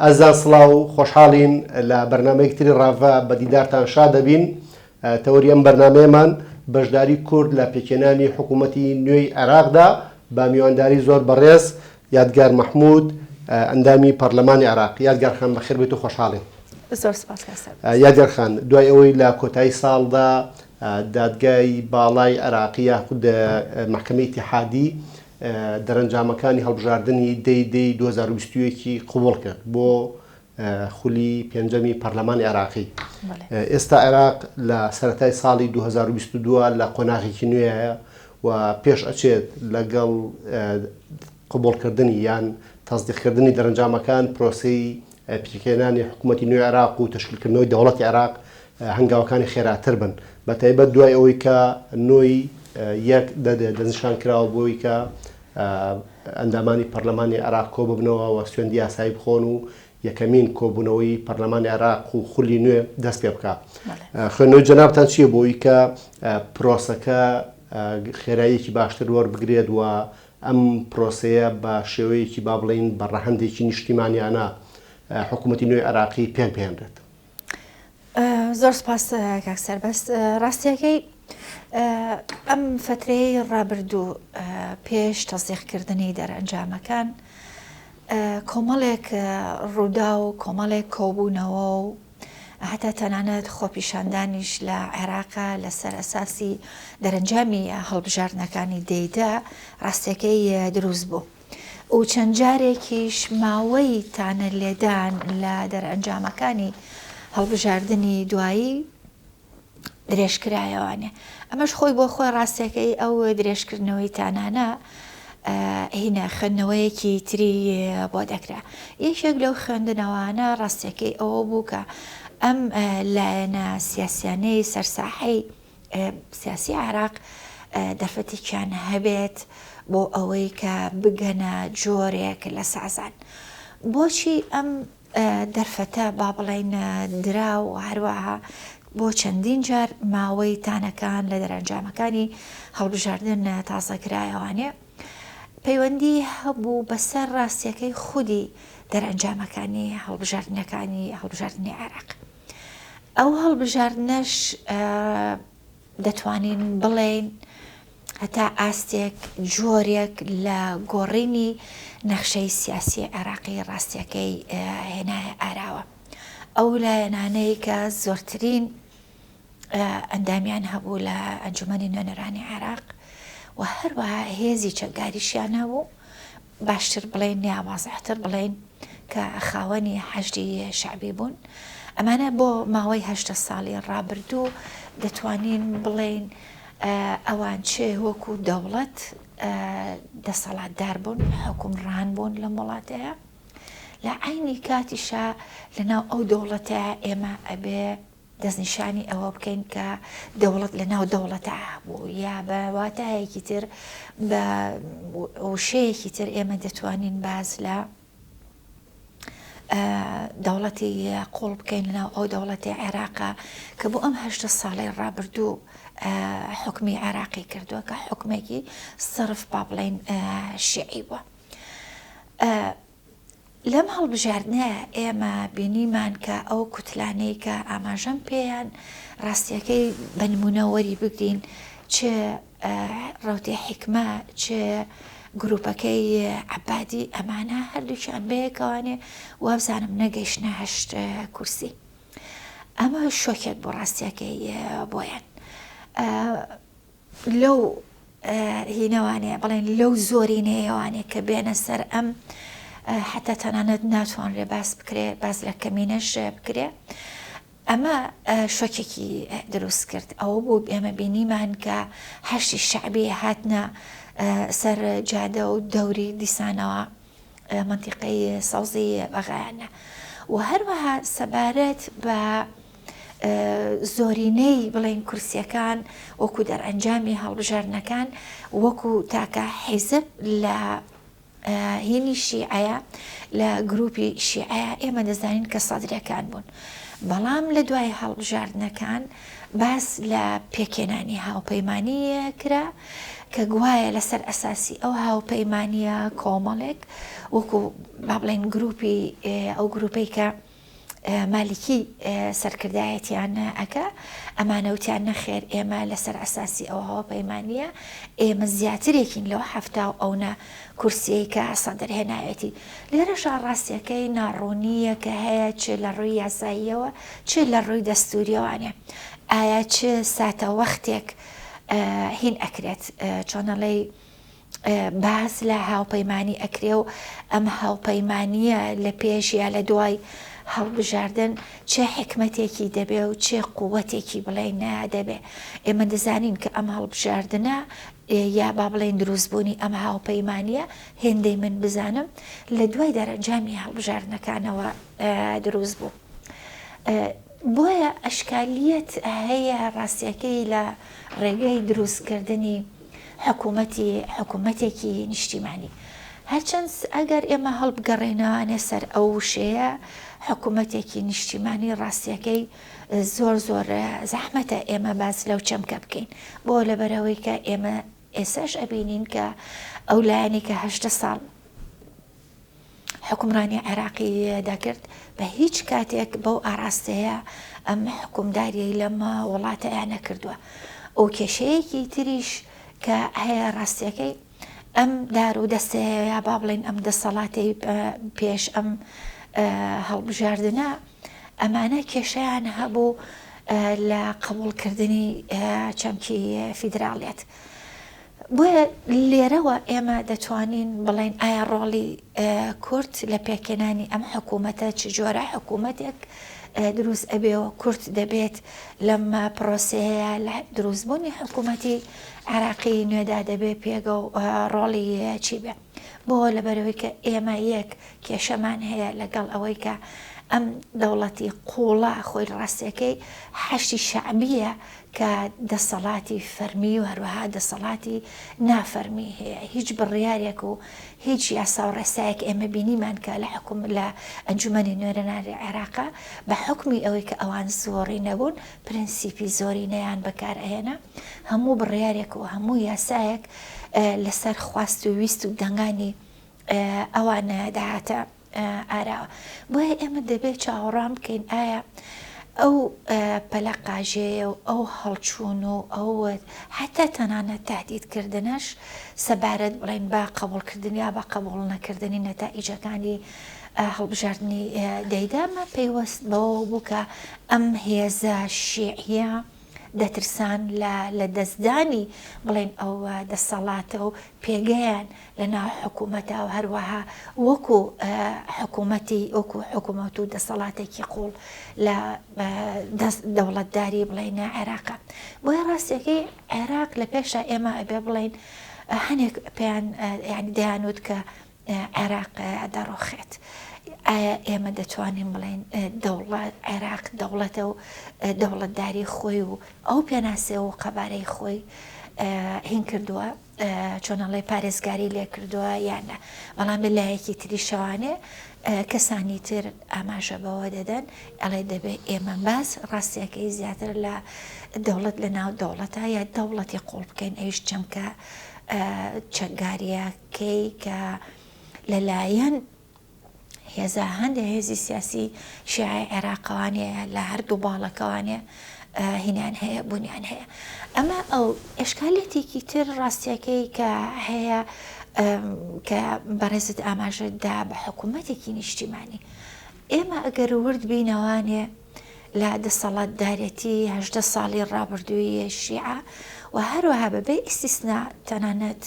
ئازیزان سڵاو، خۆشحاڵین لە بەرنامەیەکی تری ڕاڤە بە دیدارتان شاد دەبین. تەوەری ئەم بەرنامەیەمان بەشداری کورد لە پێکهێنانی حکوومەتی نوێی عێراقدا بە میوانداری زۆر بەڕێز یادگار مەحموود ئەندامی پەرلەمانی عێراق. یادگار خان بەخێر بێیت و خۆشحاڵین. زۆر سپاس کاک سەربەست. یادگار خان دوای ئەوەی لە کۆتایی ساڵدا دادگای باڵای عێراقی یاخود مەحکەمەی ئیتیحادی دەرەنجامەکانی هەڵبژاردنی دەی دەی 2021 ی قبوڵ کرد بۆ خولی پێنجەمی پەرلەمانی عێراقی. ئێستا عێراق لە سەرەتای ساڵی 2022 لە قۆناغێکی نوێیە و پێش ئەچێت لەگەڵ قبوڵکردنی یان تەسدیقکردنی دەرەنجامەکان پرۆسەی پێکهێنانی حکوومەتی نوێی عێراق و تەشکیلکردنەوەی دەوڵەتی عێراق هەنگاوەکانی خێراتر بن بە تایبەت دوای ئەوەی کە نۆی یەک دەستنیشان کراوە بۆی کە ئەندامانی پەرلەمانی عێراق کۆببنەوە و سوێندی یاسایی بخۆن و یەکەمین کۆبوونەوەی پەرلەمانی عێراق و خولی نوێ دەست پێ بکا. خوێندنەوەی جەنابتان چییە بۆ ئەوەی کە پرۆسەکە خێراییەکی باشتر وەربگرێت و ئەم پرۆسەیە بە شێوەیەکی با بڵێین بە ڕەهەندێکی نیشتیمانیانە حکوومەتی نوێی عێراقی پێک بهێنرێت؟ زۆر سپاس کاک سەربەست. ڕاستیەکەی ئەم فەترەیەی ڕابردوو پێش تەسدیقکردنی دەرئەنجامەکان کۆمەڵێک ڕوودا و کۆمەڵێک کۆبوونەوە و هەتا تەنانەت خۆپیشاندانیش لە عێراقا لەسەر ئەساسی دەرەنجامی هەڵبژاردنەکانی دەیدا ڕاستیەکەی دروست بوو. و چەند جارێکیش ماوەی تانە لێدان لە دەرئەنجامەکانی هەڵبژاردنی دوایی درێژکرایەوانێ. ئەمەش خۆی بۆ خۆی ڕاستیەکەی ئەو درێژکردنەوەی تانانە هینە خوێندنەوەیەکی تری بۆ دەکرا. یەکێک لەو خوێندنەوانە ڕاستیەکەی ئەوە بوو کە ئەم لایەنە سیاسیانەی سەرساحەی سیاسی عێراق دەرفەتێکیان هەبێت بۆ ئەوەی کە بگەنە جۆرێک لە سازان. بۆچی ئەم دەرفەتە با بڵێین درا و هەروەها بۆ چەندین جار ماوەی تانەکان لە دەرەنجامەکانی هەڵبژاردن تازە کرایەوانێ پەیوەندی هەبوو بەسەر ڕاستیەکەی خودی دەرەنجامەکانی هەڵبژاردنەکانی هەڵبژاردنی عێراق. ئەو هەڵبژاردنەش دەتوانین بڵێین هەتا ئاستێک جۆرێک لە گۆڕینی نەخشەی سیاسی عێراقی ڕاستیەکەی هێنایە ئاراوە. ئەو لایەنانەی کە زۆرترین ئەندامیان هەبوو لە ئەنجومەنی نوێنەرانی عێراق و هەروەها هێزی چەکداریشیان هەبوو، باشتر بڵێین یا وازحتر بڵێین کە خاوەنی حەشدی شەعبی بوون ئەمانە بۆ ماوەی هەشتە ساڵی ڕابردوو دەتوانین بڵێین ئەوان چ وەکو دەوڵەت دەسەڵاتدار بوون حکومڕان بوون لەم وڵاتەیە لە عینی کاتیشا لەناو ئەو دەوڵەتە ئێمە ئەبێ دەستنیشانی ئەوە بکەین کە دەوڵەت لە ناو دەوڵەتا هەبوو یا بە واتایەکی تر بە وشەیەکی تر ئێمە دەتوانین باس لە دەوڵەتی قوڵ بکەین لەناو ئەو دەوڵەتی عێراقا کە بۆ ئەم هەشتە ساڵی ڕابردوو حکمی عێراقی کردووە کە حکمێکی سەرف با بڵین شیعی بووە. لەم هەڵبژاردنە ئێمە بینیمان کە ئەو کوتلانەی کە ئاماژەم پێیان ڕاستیەکەی بە نمونە وەری بگرین چ ڕەوتی حیکمە چ گروپەکەی عەبادی ئەمانە هەردووکیان بەیەکەوانێ وابزانم نەگەیشتنە هەشت کورسی ئەمە شۆکێک بۆ ڕاستیەکەی بۆیان. لەو هینەوانێ بڵێن لەو زۆرینەیەوانێ کە بێنە سەر ئەم حتا تەنانەت ناتوانرێ باس بکرێ باس لە کەمینەش بکرێ ئەمە شۆکێکی دروست کرد ئەوە بوو ئێمە بینیمان کە حەشدی شەعبی هاتنە سەر جادە و دەوری دیسانەوە مەنتیقەی سەوزی بەغایانە و هەروەها سەبارەت بە زۆرینەی بڵێن کورسیەکان وەکو دەرئەنجامی هەڵبژاردنەکان وەکو تاکە حیزب لە هینی شیعەیە لە گروپی شیعەیە ئێمە دەزانین کە سەدرەکان بوون بەڵام لە دوای هەڵبژاردنەکان باس لە پێکهێنانی هاوپەیمانی کرا. کە گوایە لەسەر ئەساسی ئەو هاوپەیمانییە کۆمەڵێک وەکو با بڵێین گروپی ئەو گروپەی کە مالیکی سەرکردایەتیان ئەکا ئەمانە وتیان نەخێر ئێمە لەسەر ئەساسی ئەو هاوپەیمانییە ئێمە زیاترێکین لەو حەفتا و ئەونە کورسیەی کە سەدر هێناوێتی. لێرەشا ڕاستیەکەی ناڕوونییەکە هەیە چ لە ڕووی یاساییەوە چ لە ڕووی دەستووریەوانێ. ئایا چ ساتەوەختێک هین ئەکرێت چۆن ئەڵێی باس لە هاوپەیمانی ئەکرێ و ئەم هاوپەیمانییە لە پێش یا لە دوای هەڵبژاردن چ حیکمەتێکی دەبێ و چ قووەتێکی بڵێین دەبێ. ئێمە دەزانین کە ئەم هەڵبژاردنە یا با بڵێین دروستبوونی ئەم هاوپەیمانییە هێندەی من بزانم لە دوای دەرەنجامی هەڵبژاردنەکانەوە دروست بوو. بۆیە ئەشکالیەت هەیە ڕاستیەکەی لە ڕێگەی دروستکردنی حکوومەتی حکوومەتێکی نیشتیمانی. هەرچەند ئەگەر ئێمە هەڵبگەڕێینەوانێ سەر ئەو وشەیە حکوومەتێکی نیشتیمانی ڕاستیەکەی زۆر زۆر زەحمەتە ئێمە باس لەو چەمکە بکەین بۆ لەبەرئەوەی کە ئێمە ئێساش ئەبینین کە ئەو لایەنەی کە 18 ساڵ حکومڕانی عێراقی دەکرد بە هیچ کاتێک بەو ئاراستەیە ئەم حکومداریەی لەم وڵاتەیان نەکردووە ئەو کێشەیەکی تریش کە هەیە ڕاستیەکەی ئەم دار و دەستەیە یا با بڵێن ئەم دەسەڵاتەی پێش ئەم هەڵبژاردنە ئەمانە کێشەیان هەبوو لە قبوڵکردنی چەمکی فیدراڵیەت. بۆیە لێرەوە ئێمە دەتوانین بڵێین ئایا ڕۆڵی کورد لە پێکهێنانی ئەم حکوومەتە چ جۆرە حکوومەتێک دروست ئەبێ و کورد دەبێت لەم پرۆسەیە لە دروستبوونی حکوومەتی عێراقی نوێدا دەبێ پێگە و ڕۆڵی چی بێ. بۆ لەبەرئەوەی کە ئێمە یەک کێشەمان هەیە لەگەڵ ئەوەی کە ئەم دەوڵەتی قوڵە خۆی ڕاستیەکەی حەشدی شەعبیە کە دەسەڵاتی فەرمی و هەروەها دەسەڵاتی نافەرمی هەیە هیچ بڕیارێک و هیچ یاسا و ڕێسایەک ئێمە بینیمان کە لە حکوم لە ئەنجومەنی نوێنەرانی عێراقا بە حوکمی ئەوەی کە ئەوان زۆڕی نەبوون پرنسیپی زۆرینەیان بەکار ئەهێنا هەموو بڕیارێک و هەموو یاسایەک لەسەر خواست و ویست و دەنگانی ئەوان دەهاتە ئاراوە. بۆیە ئێمە دەبێت چاوەڕوان بکەین ئایا ئەو پەلەقاژێیە و ئەو هەڵچوون و ئەو حتا تەنانەت تهدیدکردنەش سەبارەت بڵێن بە قبوڵکردن یا بە قبوڵ نەکردنی نەتائیجەکانی هەڵبژاردنی دەیدامە پەیوەست بەوە بوو کە ئەم هێزە شیعیە دەترسان لە لەدەستدانی بڵێین ئەو دەسەڵاتە و پێگەیان لە ناو حکوومەتا و هەروەها وەکوو حکوومەتی وەکوو حکوومەت و دەسەڵاتێکی قووڵ لە دەست دەوڵەتداری بڵێین عێراقە. بۆیە ڕاستیەکەی عێراق لە پێشا ئێمە ئەبێ بڵێین هەنێک پێیان یانی دەیانوت کە عێراق دەڕوخێت. ئایا ئێمە دەتوانین بڵێین دەوڵەت عێراق دەوڵەتە و دەوڵەتداری خۆی و ئەو پێناسەیە و قەبارەی خۆی هین کردووە چۆن ئەڵێ پارێزگاری لێ کردووە یان نا بەڵام لە لایەکی تریشەوانێ کەسانی تر ئاماژە بەوە دەدەن ئەڵێ دەبێ ئێمە باس ڕاستیەکەی زیاتر لە دەوڵەت لە ناو دەوڵەتە یا دەوڵەتی قوڵ بکەین ئەویش چەمکە چەکگاریە کەی کە لەلایەن هێزە هەندێ هێزی سیاسی شیعەی عێراقەوانێ لە هەردوو باڵەکەوانێ هینیان هەیە بوونیان هەیە ئەمە ئەو ئشکالێتێکی تر ڕاستیەکەی کە هەیە کە بەڕێزت ئاماژەت دا بە حکوومەتێکی نیشتیمانی ئێمە ئەگەر ورد بینەوانێ لە دەسەڵاتدارێتی 18 ساڵی ڕابردووی شیعە و هەروەها بەبێ ئیستیسنا تەنانەت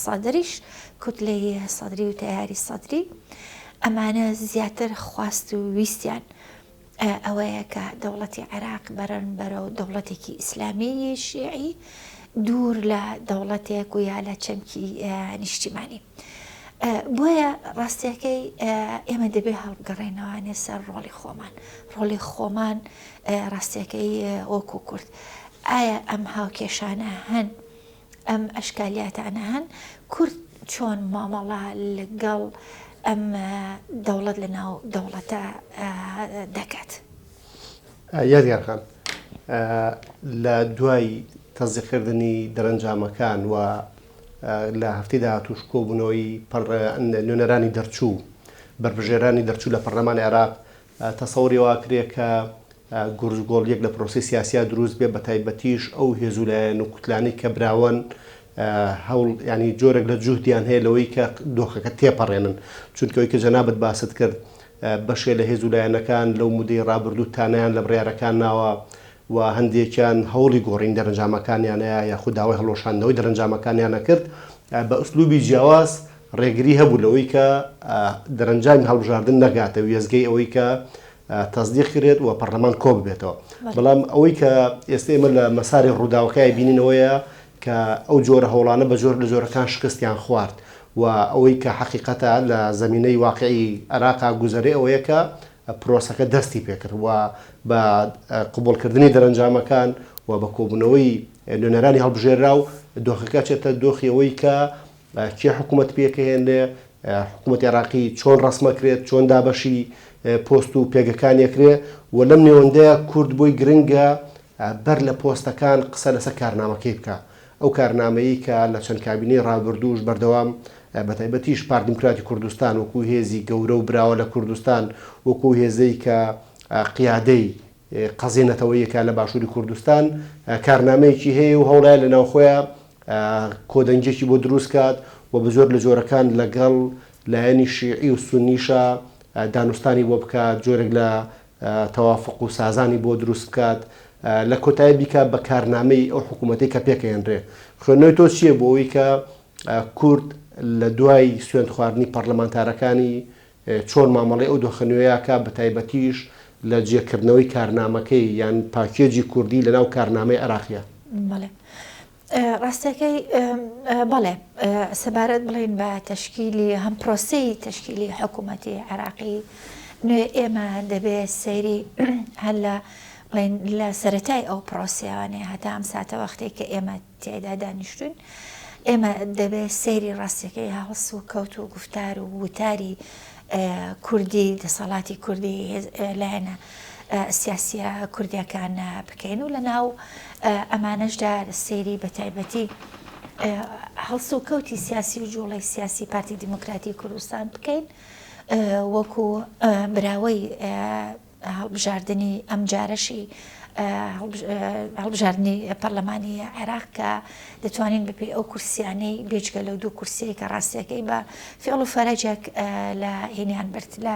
سەدریش کوتلەی سەدری و تەیاری سەدری ئەمانە زیاتر خواست و ویستیان ئەوەیە کە دەوڵەتی عێراق بەرن بەرەو دەوڵەتێکی ئیسلامیی شیعی دوور لە دەوڵەتێک و یا لە چەمکی نیشتیمانی. بۆیە ڕاستیەکەی ئێمە دەبێ هەڵبگەڕێنەوانێ سەر ڕۆڵی خۆمان ڕۆڵی خۆمان ڕاستیەکەی وەکو کورد ئایا ئەم هاوکێشانە هەن ئەم ئەشکالیاتانە هەن کورد چۆن مامەڵە لەگەڵ ئەم دەوڵەت لە ناو دەوڵەتە دەکات؟ یادگار خان لە دوای تەزیقکردنی دەرەنجامەکان و لە هەفتەی داهاتووش کۆبوونەوەی نوێنەرانی دەرچوو، بەربژێرانی دەرچوو لە پەرلەمانی عێراق، تەسەوری وا کرێ کە گورجگۆڵییەک لە پرۆسەی سیاسیا دروست بێ، بەتایبەتیش ئەو هێز و لایەن و کوتلانەی کە براوەن هەوڵ یانی جۆرێک لە جوهدیان هەیە لەوەی کە دۆخەکە تێپەڕێنن، چونکە ئەوەی کە جەنابت باست کرد بەشێ لە هێز و لایەنەکان لەو مودەی ڕابردوو تانەیان لە بڕیارەکان ناوە و هەندێکیان هەوڵی گۆڕینی دەرەنجامەکانیانە یاخود داوای هەڵوەشاندنەوەی دەرەنجامەکانیانە کرد بە ئوسلوبی جیاواز ڕێگری هەبوو لەوەی کە دەرەنجامی هەڵبژاردن نەگاتە وێستگەی ئەوەی کە تەسدیق کرێت و پەرلەمان کۆ ببێتەوە. بەڵام ئەوەی کە ئێستا ئێمە لە مەساری ڕووداوەکە ئەیبینین ئەوەیە کە ئەو جۆرە هەوڵانە بە جۆر لە جۆرەکان شکستیان خوارد و ئەوەی کە حەقیقەتە لە زەمینەی واقعی عێراقا گوزەرێ ئەوەیە کە پرۆسەکە دەستی پێکرد و بە قبوڵکردنی دەرەنجامەکان و بە کۆبوونەوەی نوێنەرانی هەڵبژێرراو دۆخەکە ئەچێتە دۆخی ئەوەی کە کێ حکوومەت پێکەهێنرێ، حکوومەتی عێراقی چۆن ڕەسمەکرێت، چۆن دابەشی پۆست و پێگەکانی ئەکرێ و لەم نێوەندەیا کورد بۆی گرنگە بەر لە پۆستەکان قسە لەسەر کارنامەکەی بکا. ئەو کارنامەیەی کە لە چەند کابینەی ڕابردووش بەردەوام بەتایبەتیش پارت دیموکراتی کوردستان وەکوو هێزی گەورە و براوە لە کوردستان، وەکوو هێزەی کە قیادەی قەزیە نەتەوەییەکە لە باشووری کوردستان کارنامەیەکی هەیە و هەوڵایە لە ناوخۆیان کۆدەنگیەکی بۆ دروست کات و بە جۆر لە جۆرەکان لەگەڵ لایەنی شیعی و سونیشا دانوستانی بۆ بکات، جۆرێک لە تەوافق و سازانی بۆ دروست بکات، لە کۆتایی بیکات بە کارنامەی ئەو حکوومەتەی کە پێکەهێنرێ. خوێندنەوەی تۆ چییە بۆ ئەوەی کە کورد لە دوای سوێند خواردنی پەڕلەمانتارەکانی چۆن مامەڵەی ئەو دۆخە نوێیە کا بەتایبەتیش لە جێکردنەوەی کارنامەکەی یان پاکێجی کوردی لەناو کارنامەی عێراقیا؟ بەڵێ ڕاستەکەی بەڵێ سەبارەت بڵێین بە تەشکیلی هەم پرۆسەی تەشکیلی حکوومەتی عێراقی نوێ ئێمە دەبێ سەیری هەر لە بڵێن لە سەرەتای ئەو پرۆسەیانێ هەتا ئەم ساتە وەختێک کە ئێمە تیایدا دانیشتوین ئێمە دەبێ سەیری ڕاستیەکەی هەڵس و کەوت و گوفتار و وتاری کوردی دەسەڵاتی کوردی لایەنە سیاسیە کوردیەکان بکەین و لە ناو ئەمانەشدا سەیری بە تایبەتی هەڵس و کەوتی سیاسی و جوڵەی سیاسی پارتی دیموکراتی کوردستان بکەین وەکو براوەی هەڵبژاردنی ئەمجارەشی هەڵبژاردنی پەرلەمانی عێراق کە دەتوانین بەپێی ئەو کورسیانەی بێجگە لەو دوو کورسیەی کە ڕاستیەکەی بە فێڵ و فەرەجێک لە هینیان برد لە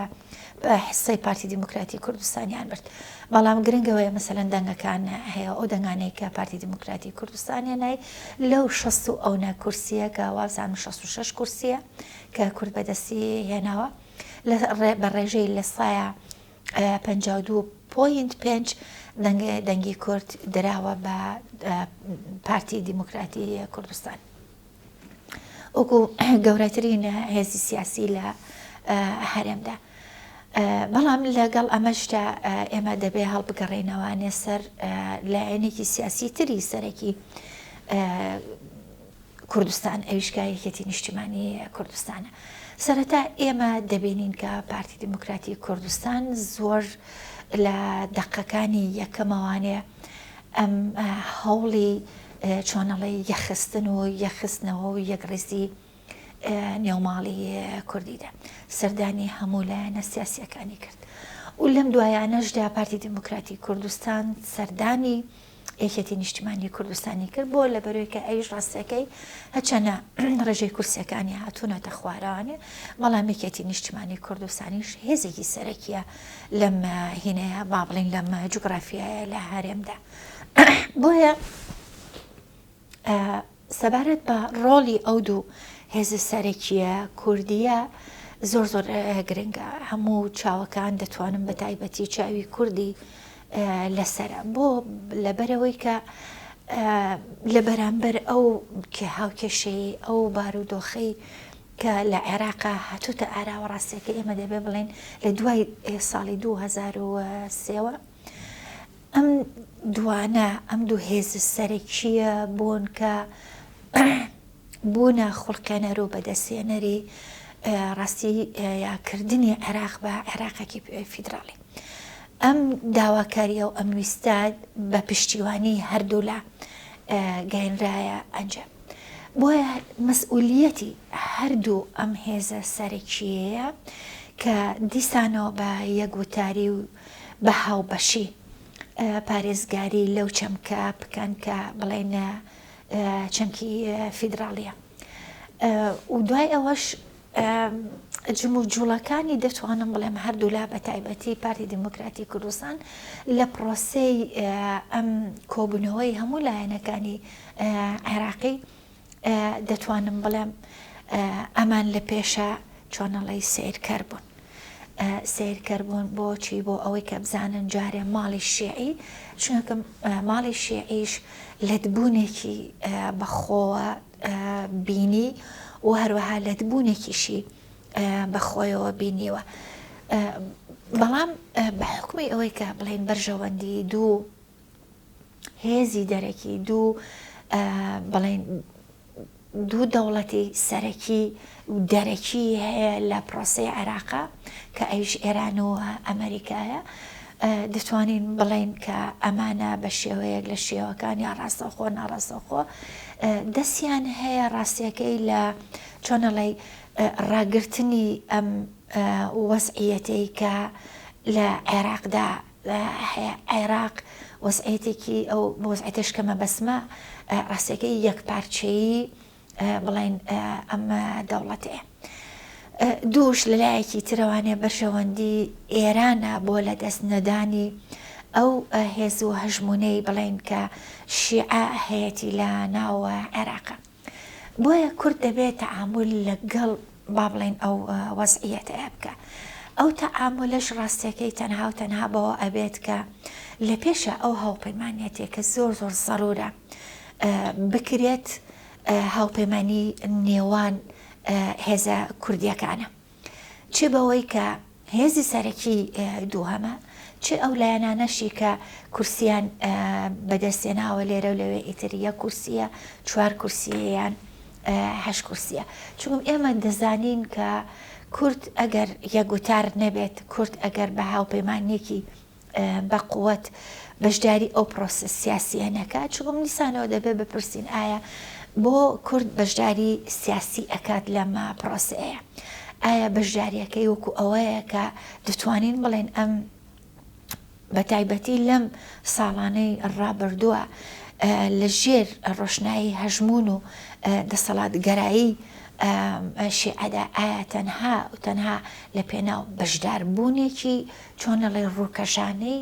حسەی پارتی دیموکراتی کوردستانیان برد بەڵام گرنگەوەیە مەسەلەن دەنگەکان هەیە ئەو دەنگانەی کە پارتی دیموکراتی کوردستانیان نای لەو 60 و ئەو نە کورسیە کە وابزانم 66 کورسیە کە کورد بەدەستی هێناوە لە بە ڕێژەی لە سایە 52 point پێنج دەنگی کورد دراوە بە پارتی دیموکراتی کوردستان وەکو گەورەترین هێزی سیاسی لە هەرێمدا. بەڵام لەگەڵ ئەمەشدا ئێمە دەبێ هەڵبگەڕێینەوانێ سەر لایەنێکی سیاسی تری سەرەکی کوردستان ئەویش کە یەکێتی نیشتیمانی کوردستانە. سەرەتا ئێمە دەبینین کە پارتی دیموکراتی کوردستان زۆر لە دەقەکانی یەکەمەوانێ ئەم هەوڵی چۆنەڵی یەخستن و یەخستنەوە و یەکڕیزی نێوماڵی کوردیدا سەردانی هەموو لایەنە سیاسیەکانی کرد و لەم دوایانەشدا پارتی دیموکراتی کوردستان سەردانی یەکێتی نیشتیمانی کوردستانی کرد بۆ لەبەرەوەی کە ئەویش ڕاستەکەی هەچەنە ڕێژەی کورسیەکانی هاتوونەتە خوارەوانێ بەڵام یەکێتی نیشتیمانی کوردستانیش هێزێکی سەرەکیە لەم هینەیە با بڵین لەم جوگرافیایە لە هەرێمدا بۆیە سەبارەت بە ڕۆڵی ئەو دوو هێزە سەرەکییە کوردییە زۆر زۆر گرنگە هەموو چاوەکان دەتوانم بە تایبەتی چاوی کوردی لەسرە بۆ لەبەرەوەی کە لە بەرامبەر ئەو کە هاوکێشەی ئەو بارودۆخەی کە لە عێراقا هاتوتە ئاراوە ڕاستیەکە ئێمە دەبێ بڵێن لە دوای ساڵی 2023ەوە ئەم دوانە، ئەم دوو هێزە سەرەکییە بوون کە بوونە خوڵقێنەر و بەدەستهێنەری ڕاستی یا کردنی عێراق بە عێراقێکی فیدراڵی. ئەم داواکارییە و ئەم ویستە بە پشتیوانی هەردوولا. گەیەنرایە ئەنجام. بۆیە مەسئولیەتی هەردوو ئەم هێزە سەرەکییەیە کە دیسانەوە بە یەک وتاری و بە هاوبەشی پارێزگاری لەو چەمکە بکەن کە بڵێن چەمکی فیدراڵیە و دوای ئەوەش جموجوڵەکانی دەتوانم بڵێم هەردوولا بە تایبەتی پارتی دیموکراتی کوردستان لە پرۆسەی ئەم کۆبوونەوەی هەموو لایەنەکانی عێراقی دەتوانم بڵێم ئەمان لە پێشە چۆنەڵی سیرکەر بوون. سیرکەر بوون بۆچی بۆ ئەوەی کە بزانن جارێ ماڵی شیعی چونکە ماڵی شیعیش لەتبوونێکی بەخۆوە بینی و هەروەها لەتبوونێکیشی بە خۆیەوە بینیوە. بەڵام بە حوکمی ئەوەی کە بڵێین بەرژەوەندی دوو هێزی دەرەکی دوو بڵێن دوو دەوڵەتی سەرەکی و دەرەکی هەیە لە پرۆسەی عێراقا کە ئەویش ئێران و ئەمریکایە دەتوانین بڵێین کە ئەمانە بە شێوەیەک لە شێوەکان یا ڕاستەوخۆ ناڕاستەوخۆ دەستیان هەیە ڕاستیەکەی لە چۆنەڵی ڕاگرتنی ئەم وەزعیەتەی کە لە عێراقدا هەیە عێراق وەزعیەتێکی ئەو وەزعیەتەش کە مەبەستمە ڕاستیەکەی یەکپارچەیی بڵێن ئەم دەوڵەتەیە. دووش لەلایەکی ترەوانێ بەرژەوەندی ئێرانە بۆ لە دەست نەدانی ئەو هێز و هەژمونەی بڵێن کە شیعە هەیەتی لە ناو عێراقە. بۆیە کورد دەبێت تەعامول لەگەڵ با بڵێین ئەو وەزعیەتەیە بکە. ئەو تەعامولەش ڕاستیەکەی تەنها و تەنها بەوە ئەبێت کە لە پێشە ئەو هاوپەیمانیەتێک کە زۆر زۆر زەرورە بکرێت هاوپەیمانی نێوان هێزە کوردیەکانە چ بەوەی کە هێزی سەرەکی دووهەمە چ ئەو لایەنانەشی کە کورسیان بەدەستێناوە لێرە و لەوێ ئیتر یەک کورسیە چوار کورسیە یان هەشت کورسیە چونکم ئێمە دەزانین کە کورد ئەگەر یەکگوتار نەبێت کورد ئەگەر بە هاوپەیمانیەکی بە قوت بەشداری ئەو پرۆسە سیاسیە نەکات چونکە دیسانەوە دەبێت بپرسین ئایا بۆ کورد بەشداری سیاسی ئەکات لەم پرۆسەیە ئایا بەشداریەکەی وەکو ئەوەیە کە دەتوانین بڵێن ئەم بە تایبەتی لەم ساڵانەی ڕابردووە لە ژێر ڕۆشنایی هەژمون و دەسەڵاتگەرایی شیعەدا ئایا تەنها و تەنها لە پێناو بەشداربوونێکی چۆن ئەڵێی ڕووکەشانەی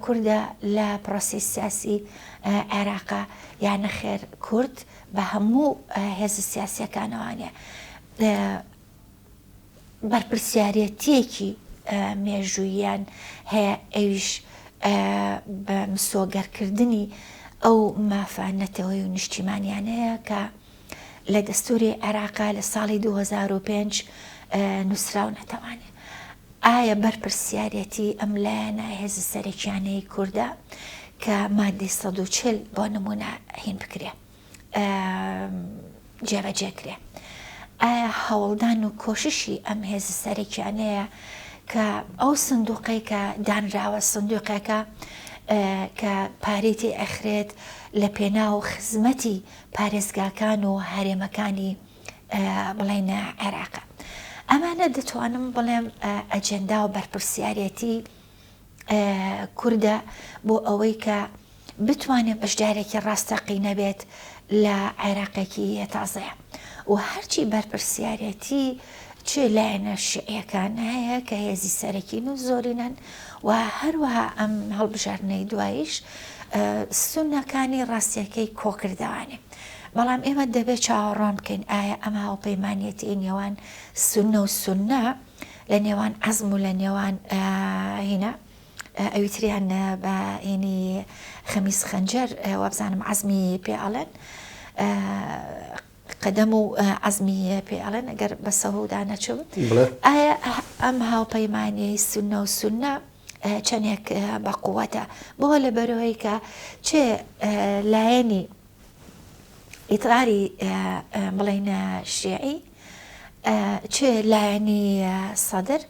کوردە لە پرۆسەی سیاسی عێراقا یا نەخێر کورد بە هەموو هێزە سیاسیەکانەوانە بەرپرسیارەتیەکی مێژووییان هەیە ئەویش بە مسۆگەرکردنی ئەو مافە نەتەوەی و نیشتیمانیانەیە کە لە دەستوری عێراقا لە ساڵی 2005 نووسراونەتەوانێ. ئایا بەرپرسیارێتی ئەم لایەنە هێزە سەرەکیانەی کوردە کە مادەی 140 بۆ نمونە هین بکرێ جێبەجێ کرێ؟ ئایا هەوڵدان و کۆششی ئەم هێزە سەرەکیانەیە کە ئەو سندوقەی کە دانراوە سندوقێکە کە پارەی تێ ئەخرێت لە پێناو خزمەتی پارێزگاکان و هەرێمەکانی بڵێین عێراقە. ئەمانە دەتوانم بڵێم ئەجێندا و بەرپرسیارێتی کوردە بۆ ئەوەی کە بتوانێت بەشدارێکی ڕاستەقینە بێت لە عێراقێکی تازەیە و هەرچی بەرپرسیارێتی چ لایەنە شیعیەکان هەیە کە هێزی سەرەکین و زۆرینەن و هەروەها ئەم هەڵبژاردنەی دواییش سوننەکانی ڕاستیەکەی کۆکردەوانێ. بەڵام ئێمە دەبێت چاوەڕوان بکەین ئایا ئەم هاوپەیمانیەتیەی نێوان سوننە و سوننە لە نێوان عەزم و لە نێوان هینا ئەوی تریان بە هینی خەمیس خەنجەر وابزانم عەزمی پێ ئەڵێن قەدەم و عەزمی پێ ئەڵێن ئەگەر بە سەهودا نەچم ئایا ئەم هاوپەیمانیەی سوننە و سوننە چەندێک بە قووەتە بۆ لە بەرەوەی کە چێ لایەنی ئیتراری بڵێن شیعی چ لایەنی سەدر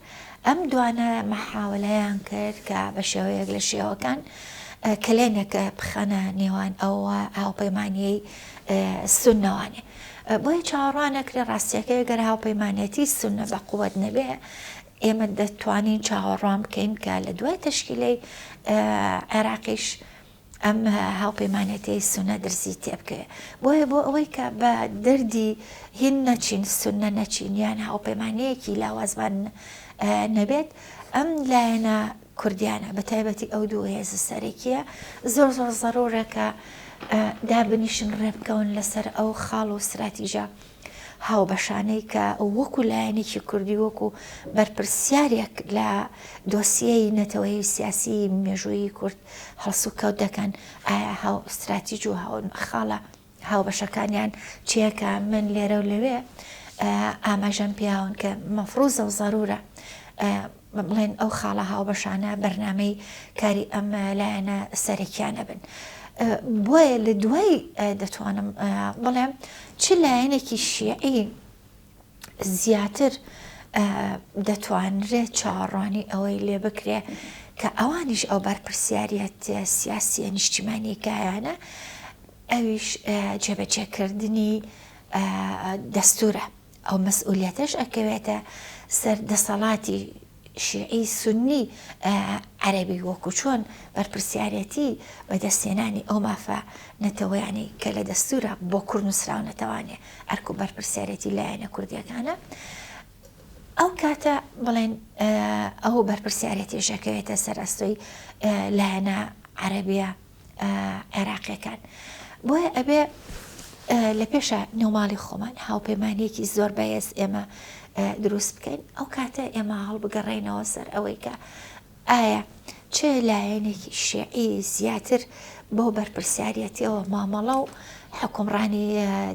ئەم دوانە مەحاولەیان کرد کە بە شێوەیەک لە شێوەکان. کەلێنێک بخەنە نێوان ئەو هاوپەیمانیەی سوننەوانێ. بۆیە چاوەڕوان ئەکرێ ڕاستیەکەی گەر هاوپەیمانێتی سوننە بە قوت نەبێ ئێمە دەتوانین چاوەڕوان بکەین کە لە دوای تەشکیلەی عێراقیش ئەم هاوپەیمانێتیەی سوننە درزی تێبکەوێ. بۆیە بۆ ئەوەی کە بە دەردی هین نەچین، سوننە نەچین یان هاوپەیمانییەکی لاوازمان نەبێت، ئەم لایەنە کوردیانە بە تایبەتی ئەو دوو هێزە سەرەکییە زۆر زۆر زەرورە کە دابنیشن ڕێبکەون لەسەر ئەو خاڵ و ستراتیژە هاوبەشانەی کە وەکو لایەنێکی کوردی وەکو بەرپرسیارێک لە دۆسیەی نەتەوەیی و سیاسی مێژوویی کورد هەڵسوکەوت دەکەن، ئایا هاو ستراتیج و هاو خاڵە هاوبەشەکانیان چییە کە من لێرە و لەوێ ئاماژەم پێیاون کە مەفروزە و زەرورە بڵێن ئەو خاڵە هاوبەشانە بەرنامەی کاری ئەم لایەنە سەرەکیانە بن. بۆیە لە دوای دەتوانم بڵێم چ لایەنێکی شیعی زیاتر دەتوانرێت چاوەڕوانی ئەوەی لێ بکرێ کە ئەوانیش ئەو بەرپرسیاریەت سیاسیە نیشتیمانی کایانە ئەویش جێبەجێکردنی دەستورە. ئەو مەسئولیەتەش ئەکەوێتە سەر دەسەڵاتی شیعی سوننی عەرەبی وەکو چۆن بەرپرسیارێتی بەدەستهێنانی ئەو مافە نەتەوەیانەی کە لە دەستورا بۆ کورد نوسراونەتەوانێ ئەرک و بەرپرسیارێتی لایەنە کوردیەکانە ئەو کاتە بڵێن ئەو بەرپرسیارێتیش ئەکەوێتە سەر ئەستۆی لایەنە عەرەبیە عێراقیەکان بۆیە ئەبێ لە پێشە نێوماڵی خۆمان هاوپەیمانیەکی زۆر بەهێز ئێمە دروست بکەین ئەو کاتە ئێمە هەڵبگەڕێنەوە سەر ئەوەی کە ئایا چ لایەنێکی شیعی زیاتر بۆ بەرپرسیارەتیەوە مامەڵە و حکومڕانی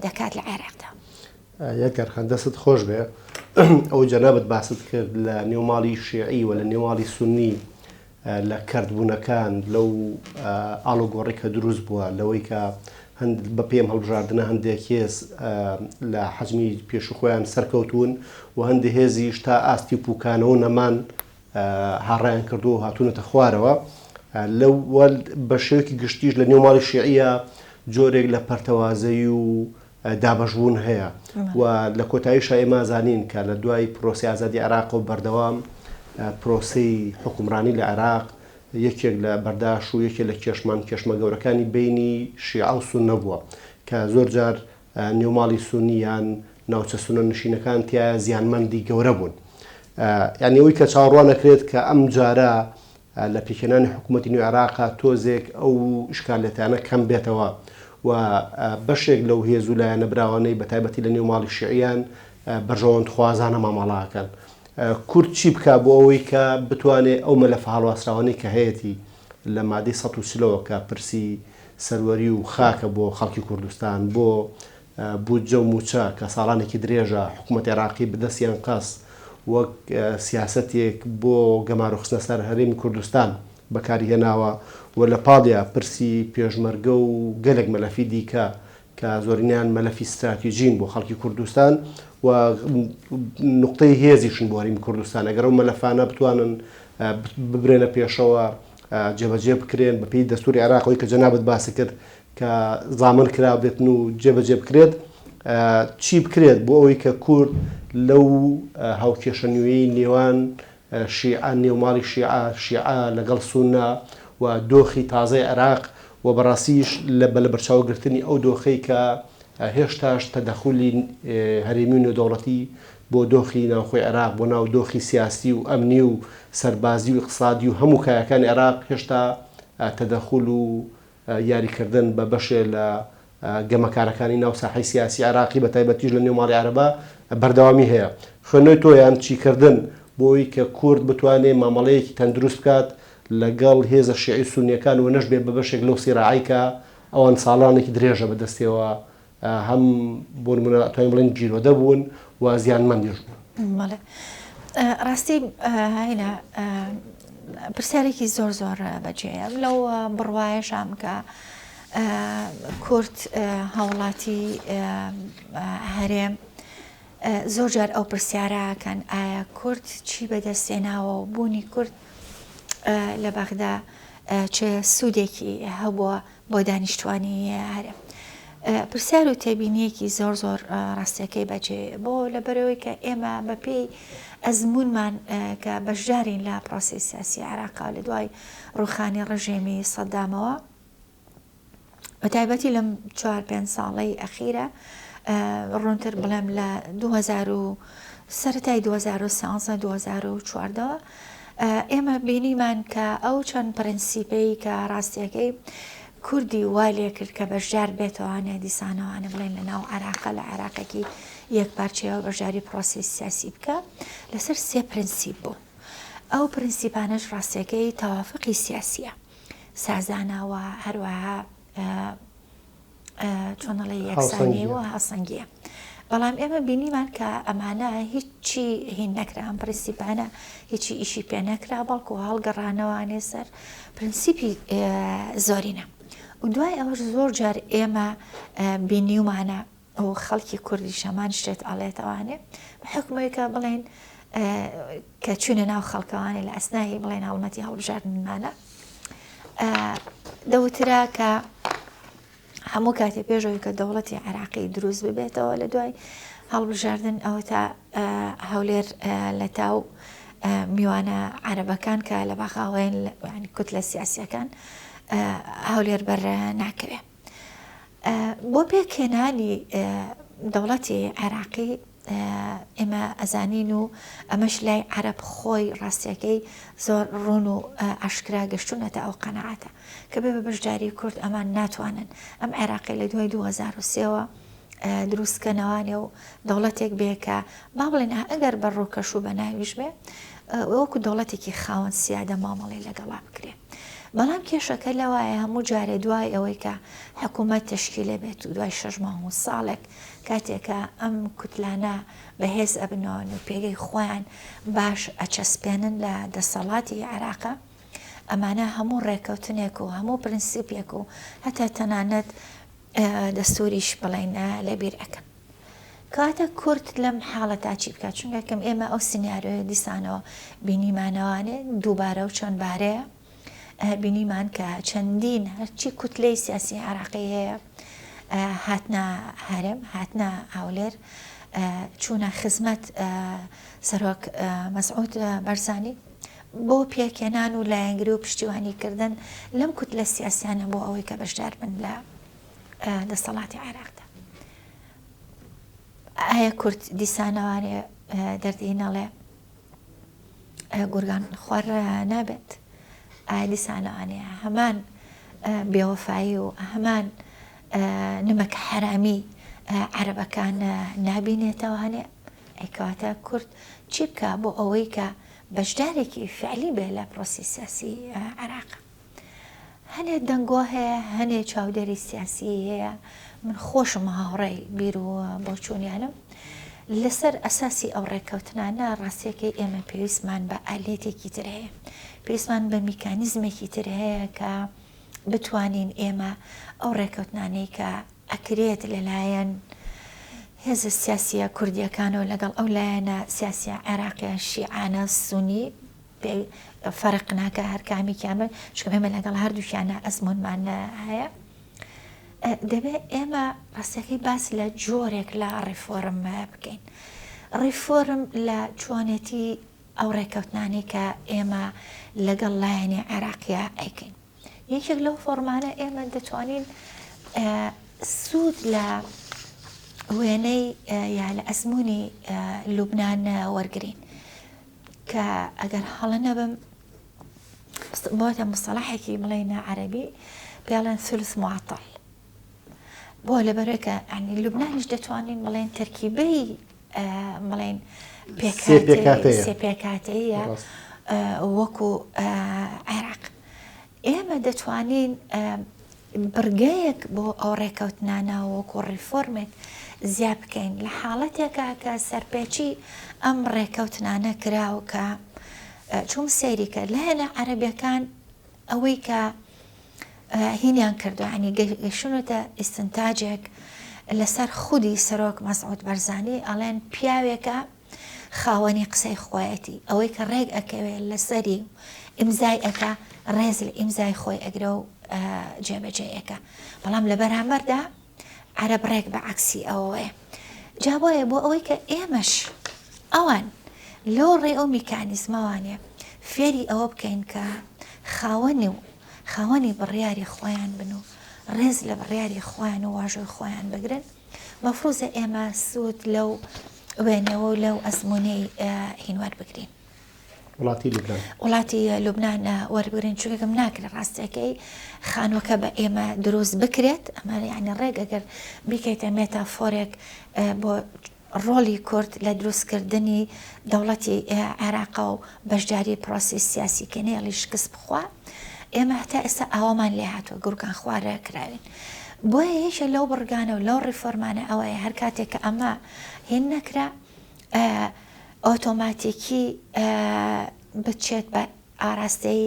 دەکات لە عێراقدا. یادگار خان دەستت خۆش بێ ئەوەی جەنابت باست کرد لە نێو ماڵی شیعی و لە نێو ماڵی سوننی لە کەرت بوونەکان لەو ئاڵوگۆڕی کە دروست بووە لەوەی کە هەند بە پێم هەڵبژاردنە هەندێک هێز لە حەجمی پێشوو خۆیان سەرکەوتوون و هەندێک هێزیش تا ئاستی پوکانەوە نەمان هاڕیان کردووە و هاتوونەتە خوارەوە لەو بە شێوەیەکی گشتیش لە نێو ماڵی شیعیە جۆرێک لە پەرتەوازەیی و دابەشبوون هەیە و لە کۆتاییشا ئێمە ئەزانین کە لە دوای پرۆسەی ئازادی عێراقەوە بەردەوام پرۆسەی حوکمڕانی لە عێراق یەکێک لە بەرداش و یەکێک لە کێشمان کێشمە گەورەکانی بەینی شیعە و سوننە بووە کە زۆر جار نێوماڵی سوننی یان ناوچە سوننە نشینەکان تیایا زیانمەندی گەورە بوون. یانی ئەوەی کە چاوەڕوان ئەکرێت کە ئەم جارە لە پێکهێنانی حکوومەتی نوێی عێراقا تۆزێک ئەو ئیشکالێتانە کەم بێتەوە و بەشێک لەو هێز و لایەنە براوانەی بە تایبەتی لە نێو ماڵی شیعیان بەرژەوەندخوازانە مامەڵە ئەکەن. کورد چی بکا بۆ ئەوەی کە بتوانێ ئەو مەلەفە هەڵواسراوانەی کە هەیەتی لە مادەی 140 ەوە کە پرسی سەروەری و خاکە بۆ خەڵکی کوردستان بۆ بودجە و مووچە کە ساڵانێکی درێژە حکوومەتی عێراقی بە دەستی ئەنقەست وەک سیاسەتێک بۆ گەمارۆخستنە سەر هەرێمی کوردستان بەکاری هێناوە و لە پاڵیا پرسی پێشمەرگە و گەلێک مەلەفی دیکە کە زۆرینەیان مەلەفی ستراتیجین بۆ خەڵکی کوردستان و نوقتەی هێزیشن بۆ هەرێمی کوردستان ئەگەر ئەو مەلەفانە بتوانن ببرێنە پێشەوە جێبەجێ بکرێن بەپێی دەستوری عێراق ئەوەی کە جەنابت باست کرد کە زامن کرابێتن و جێبەجێ بکرێت، چی بکرێت بۆ ئەوەی کە کورد لەو هاوکێشە نوێیەی نێوان شیعە، نێو ماڵی شیعە، شیعە لەگەڵ سوننە و دۆخی تازەی عێراق و بەڕاستیش لە بە لەبەرچاوگرتنی ئەو دۆخەی کە هێشتاش تەدەخولی هەرێمی و نێودەوڵەتی بۆ دۆخی ناوخۆی عێراق، بۆ ناو دۆخی سیاسی و ئەمنی و سەربازی و ئیقتسادی و هەموو کایەکانی عێراق هێشتا تەدەخول و یاریکردن بە بەشێ لە گەمەکارەکانی ناو ساحەی سیاسی عێراقی بە تایبەتیش لە نێو ماڵی عەرەبا بەردەوامی هەیە. خوێندنەوەی تۆ یان چیکردن بۆ ئەوەی کە کورد بتوانێ مامەڵەیەکی تەندروست بکات لە گەڵ هێزە شیعی و سوننیەکان و نەشبێ بە بەشێک لەو سیراعەی کە ئەوان ساڵانێکی درێژە بە دەستیەوە هەم بۆ نمونە ئەتوانین بڵێین گیرۆدە بوون و زیانمەندیش بوون. بەڵێ ڕاستی هاینا پرسیارێکی زۆر زۆر بەجێیە لەو بڕوایەشام کە کورد هاوڵاتی هەرێم زۆر جار ئەو پرسیارەکەن ئایا کورد چی بەدەستێناوە و بوونی کورد لە بەغدا. چ سوودێکی هەبووە بۆ دانیشتوانی هەرێم؟ پرسیار و تێبینیەکی زۆر زۆر ڕاستیەکەی بەجێ بۆ لەبەرەوەی کە ئێمە بەپێی ئەزمونمان کە بەشدارین لە پرۆسی سیاسی عێراقا لە دوای ڕوخانی ڕژێمی سەدامەوە بە تایبەتی لەم چوار پێنج ساڵەی ئەخیرە ڕوونتر بڵێم لە 2000 و سەرەتای 2013 2014 ئێمە بینیمان کە ئەو چەند پرەنسیپەی کە ڕاستیەکەی کوردی وای لێکرد کە بەشدار بێتەوانێ دیسانەوانە بڵێن لە ناو عێراقە لە عێراقێکی یەک پارچەیەوە بەشداری پرۆسی سیاسی بکە لەسەر سێ پرەنسیپ بوو ئەو پرەنسیپانەش ڕاستیەکەی تەوافقی سیاسیە سازانە و هەروەها چۆن ئەڵێ یەکسانی و هاوسەنگیە بەڵام ئێمە بینیمان کە ئەمانە هیچی هین نەکرا ئەم پرنسیپانە هیچی ئیشی پێ نەکرا بەڵکو هەڵگەڕانەوانێ سەر پرنسیپی زۆرینە و دوای ئەوەش زۆر جار ئێمە بینیومانە و خەڵکی کوردیش هەمان شتێت ئەڵێتەوانێ بە حکومەوەی کە بڵێن کە چوینە ناو خەڵکەوانێ لە ئەسنایی بڵێن هەڵمەتی هەڵبژاردنمانە دەوترا کە هەموو کاتێ پێشەوەی کە دەوڵەتی عێراقی دروست ببێتەوە لە دوای هەڵبژاردن ئەوە تا هەولێر لە تاو میوانە عەرەبەکان کە لە بەغاوەین کوتلە سیاسیەکان هەولێر بەر ناکەوێ. بۆ پێکهێنانی دەوڵەتی عێراقی ئێمە ئەزانین و ئەمەش لای عەرەب خۆی ڕاستیەکەی زۆر ڕوون و ئاشکرا گەشتونەتە ئەو قەناعەتە کە بێ بە بەشداری کورد ئەمان ناتوانن ئەم عێراقی لە دوای 2003ەوە دروستکەنەوانێ و دەوڵەتێک بێ کە با بڵێن ئەگەر بە ڕووکەش و بە ناویش بێ وەکو دەوڵەتێکی خاوەن سیادە مامەڵەی لەگەڵا بکرێ. بەڵام کێشەکە لەوایە هەموو جارێ دوای ئەوەی کە حکوومەت تەشکیلە بێت و دوای شەش مانگ و ساڵێک کاتێک کە ئەم کوتلانە بەهێز ئەبنەوە و پێگەی خۆیان باش ئەچەسپێنن لە دەسەڵاتی عێراقا ئەمانە هەموو ڕێکەوتنێک و هەموو پرنسیپێک و هەتا تەنانەت دەستوریش بڵێن لەبیر ئەکەن. کەواتە کورد لەم حاڵەتا چی بکات؟ چونکە کەم ئێمە ئەو سیناریۆیە دیسانەوە بینیمانەوانێ دووبارە و چەند بارەیە بینیمان کە چەندین هەرچی کوتلەی سیاسی عراقی هەیە هاتنە هەرێم هاتنە هەولێر چوونە خزمەت سەرۆک مەسعود بەرزانی بۆ پێکهێنان و لایەنگری و پشتیوانی کردن لەم کوتلە سیاسیانە بۆ ئەوەی کە بەشدار بن لە دەسەڵاتی عێراقدا. ئایا کورد دیسانەوانێ دەردی نەڵێ گورگان خوار نابێت؟ ئایا دیسانەوانێ هەمان بێوەفایی و هەمان نمەک حەرامی عەرەبەکان نابینێتەوانێ؟ ئەی کەواتە کورد چی بکا بۆ ئەوەی کە بەشدارێکی فعلی بێ لە پرۆسی سیاسی عێراق؟ هەنێ دەنگۆ هەیە، هەنێ چاودێری سیاسی هەیە، من خۆشم هاوڕێی بیر و بۆچوونیانم. لەسەر ئەساسی ئەو ڕێککەوتنانە ڕاستیەکەی ئێمە پێویستمان بە ئالیەتێکی تر هەیە، پێویستمان بە میکانیزمێکی تر هەیە کە بتوانین ئێمە ئەو ڕێککەوتنانەی کە ئەکرێت لەلایەن هێزە سیاسیە کوردیەکانەوە لەگەڵ ئەو لایەنە سیاسیە عێراقیە شیعانە سونی پێ فەرق ناکە هەر کامێکیان بن چونکە ئێمە لەگەڵ هەردووکیانە ئەزمونمان هەیە دەبێ ئێمە ڕاستەکەی باس لە جۆرێک لە ڕیفۆرم بکەین ڕیفۆرم لە چۆنێتی ئەو ڕێککەوتنانەی کە ئێمە لەگەڵ لایەنی عێراقیە ئەیکەین یەکێک لەو فۆرمانە ئێمە دەتوانین سوود لە وێنەی یا لە ئەزمموی لوبناان وەرگین کە ئەگەر هەڵە نەبم بۆتە مستەڵەحێکی بڵێینە عەرەبی پێڵێن ثلث معطل بۆ لەبەرەکە ینی لوبنانیش دەتوانین بڵێن تەرکیبەی بڵێن پێکاتەیە پێکاتەیە وەکو عێراق ئێمە دەتوانین بڕگەیەک بۆ ئەو ڕێکەوتنانە وەکو ڕیفۆرمێک زیا بکەین لە حاڵەتێکا کە سەرپێچی ئەم ڕێکەوتنانە کرا و کە چوم سەیری کە لایەنە عەرەبیەکان ئەوەی کە هینیان کردو ینی گەشتونەتە ئیستنتاجێک لەسەر خودی سەرۆک مەسعود بەرزانی ئەڵێن پیاوێکە خاوەنی قسەی خۆیەتی ئەوەی کە ڕێک ئەکەوێ لەسەری و. ئیمزای ئەکا ڕێز لە ئیمزای خۆی ئەگرێ و جێبەجێی ئەکا بەڵام لە بەرامبەردا عەرەب ڕێک بە عەکسی ئەوەیە جا بۆیە بۆ ئەوەی کە ئێمەش ئەوان لەو ڕێ ئەو میکانیزمەوانێ فێری ئەوە بکەین کە خاوەنی و خاوەنی بڕیاری خۆیان بن و ڕێز لە بڕیاری خۆیان و واژۆی خۆیان بگرن مەفروزە ئێمە سوود لەو وێنەوە و لەو ئەزموونەی هین وەربگرین. وڵاتی لوبنان. وڵاتی لوبنان وەربگرین چونکە ناکرێت ڕاستیەکەی خانووەکە بە ئێمە دروست بکرێت ئەمە یعنی ڕێک ئەگەر بیکەیتە مێتافۆرێک بۆ ڕۆڵی کورد لە دروستکردنی دەوڵەتی عێراقا و بەشداری پرۆسی سیاسی کە نێڵی شکست بخوا ئێمە هەتا ئێستا ئاوامان لێ هاتووە گورگان خوارە کراوین بۆیە یەکێ لەو بڕگانە و لەو ڕیفۆرمانە ئەوەیە هەر کاتێک کە ئەمە هین نەکرا ئۆتۆماتیکی بچێت بە ئاراستەی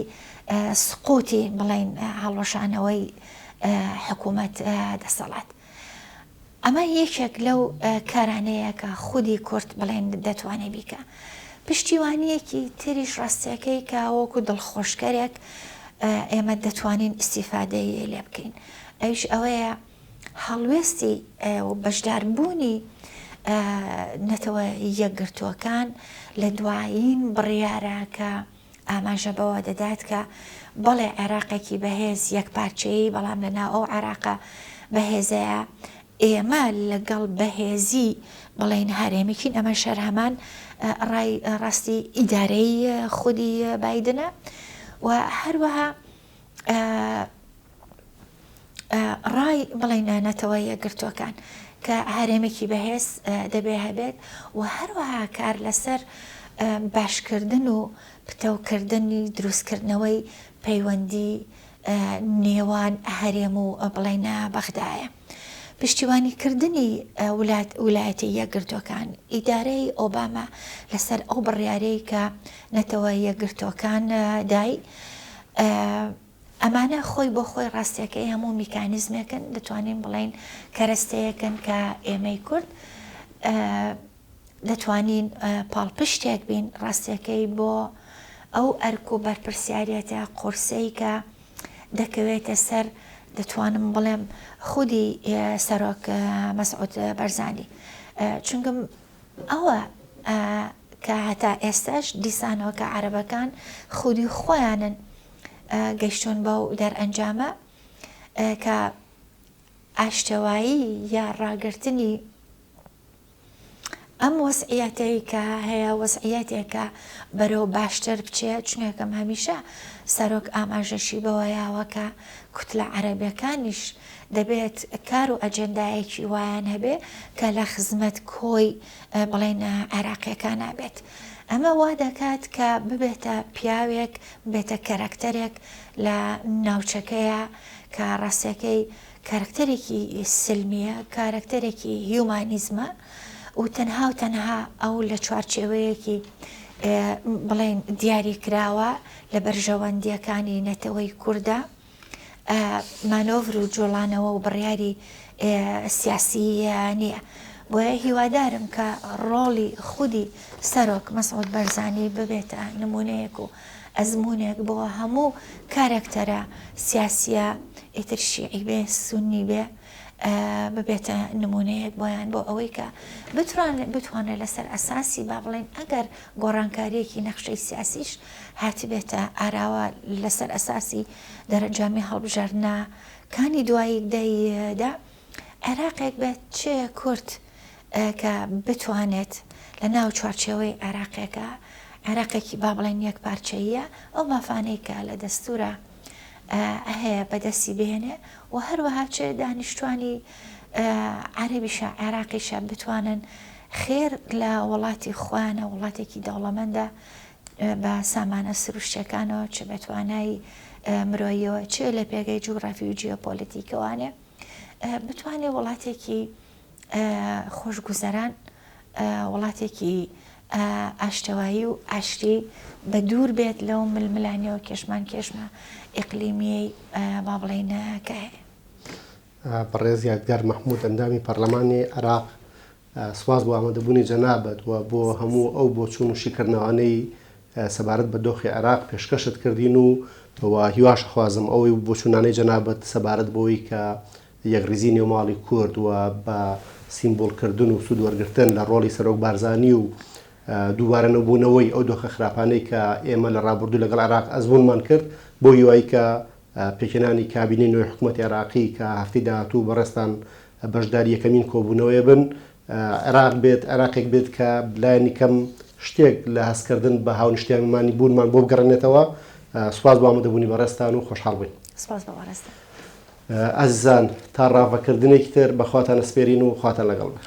سقوتی بڵێین هەڵوەشانەوەی حکوومەت دەسەڵات. ئەمە یەکێک لەو کارانەیە کە خودی کورد بڵێن دەتوانێت بیکە. پشتیوانیەکی تریش ڕاستیەکەی کە وەکو دڵخۆشکەرێک ئێمە دەتوانین ئیسیفادەی لێ بکەین ئەویش ئەوەیە هەڵوێستی و بەشداربوونی نەتەوە یەکگرتووەکان لە دوایین بڕیارە کە ئاماژە بەوە دەدات کە بەڵێ عێراقێکی بەهێز یەکپارچەیی بەڵام لە ناو ئەو عێراقە بەهێزەیە ئێمە لەگەڵ بەهێزی بڵێین هەرێمیکین ئەمە شەر هەمان ڕای ڕاستی ئیدارەی خودی بایدنە و هەروەها ڕای بڵێین نەتەوە یەکگرتووەکان کە هەرێمێکی بەهێز دەبێ هەبێت و هەروەها کار لەسەر باشکردن و پتەوکردنی دروستکردنەوەی پەیوەندی نێوان هەرێم و بڵێین بەغدایە. پشتیوانیکردنی ولایەتە یەکگرتووەکان، ئیدارەی ئۆباما لەسەر ئەو بڕیارەی کە نەتەوە یەکگرتووەکان دای، ئەمانە خۆی بۆ خۆی ڕاستیەکەی هەموو میکانیزمێکن دەتوانین بڵێین کەرەستەیەکن کە ئێمەی کورد دەتوانین پاڵپشتێک بین ڕاستیەکەی بۆ ئەو ئەرک و بەرپرسیارەتە قورسەی کە دەکەوێتە سەر دەتوانم بڵێم خودی سەرۆک مەسعود بەرزانی چونکە ئەوە کە هەتا ئێستاش دیسانەوە کە عەرەبەکان خودی خۆیانن گەیشتوون بەو دەرئەنجامە کە ئاشتەوایی یا ڕاگرتنی ئەم وەزعیەتەی کە هەیە وەزعیەتێکە بەرەو باشتر بچێت چونکەم هەمیشە سەرۆک ئاماژەشی بەوە یاوە کە کوتلە عەرەبەکانیش دەبێت کار و ئەجێندایەکی وایان هەبێ کە لە خزمەت کۆی بڵێن عێراقیەکانا بێت. ئەمە وا دەکات کە ببێتە پیاوێک، ببێتە کەرەکتەرێک لە ناوچەکەیا کە ڕاستیەکەی کارەکتەرێکی سلمیە، کارەکتەرێکی هیومانیزمە و تەنها و تەنها ئەو لە چوارچێوەیەکی بڵێن دیاری کراوە لە بەرژەوەندیەکانی نەتەوەی کوردە. مانۆڤر و جوڵانەوە و بڕیاری سیاسی نییە. بۆیە هیوادارم کە ڕۆڵی خودی سەرۆک مەسعود بەرزانی ببێتە نمونەیەک و ئەزمونێک بۆ هەموو کارەکتەرە سیاسیە ئیتر شیعی بێ سوننی بێ ببێتە نمونەیەک بۆیان بۆ ئەوەی کە بتوانرێت لەسەر ئەساسی با بڵێن ئەگەر گۆڕانکاریەکی نەخشەی سیاسیش هاتبێتە ئاراوە لەسەر ئەساسی دەرەنجامی هەڵبژاردنە کانی دوایی دەی دا عێراقێک بێت چ کورد کە بتوانێت لە ناو چوارچێوەی عێراقێکە عێراقێکی با بڵێن یەک پارچەیە ئەو مافانەی کە لە دەستورە هەیە بەدەستی بهێنێ و هەروەها چ دانیشتوانی عەرەبیشە عێراقیشە بتوانن خێر لە وڵاتی خۆیانە وڵاتێکی دەوڵەمەندە بە سامانە سروشتیەکانەوە چ بە توانای مرۆییەوە چ لە پێگەی جوگرافی و جیۆپۆلیتیکەوانێ بتوانێ وڵاتێکی خۆشگوزەران وڵاتێکی ئاشتەوایی و ئاشتی بە دوور بێت لەو ململانێ و کێشمان کێشمە ئیقلیمیەی با بڵێین کە هەیە. بەڕێز یادگار مەحمود ئەندامی پەرلەمانی عێراق سوپاس بۆ ئامادەبوونی جەنابت و بۆ هەموو ئەو بۆچوون و شیکردنەوانەی. سەبارەت بە دۆخی عێراق پێشکەشت کردین و و هیواش ئەخوازم ئەوەی بۆچوونانەی جەنابت سەبارەت بەوەی کە یەکڕیزی نێو ماڵی کورد و بە سیمبوڵ کردن و سوود وەرگرتن لە ڕۆڵی سەرۆک بارزانی و دووبارە نەبوونەوەی ئەو دۆخە خراپانەی کە ئێمە لە ڕابردوو لەگەڵ عێراق ئەزموونمان کرد بۆ هیوایی کە پێکهێنانی کابینەی نوێی حکوومەتی عێراقی کە هەفتەی داهاتوو بەڕێزتان بەشداری یەکەمین کۆبوونەوەی بن عێراق بێت، عێراقێک بێت کە لایەنی کەم شتێک لە هەستکردن بە هاونیشتیمانی بوونمان بۆ بگەڕێنێتەوە. سوپاس بۆ ئامادەبوونی بەڕێزتان و خۆشحاڵ بووین. سوپاس بۆ بەڕێزتان. ئازیزان تا ڕاڤەکردنێکی تر بە خواتان ئەسپێرین و خواتان لەگەڵ بێ.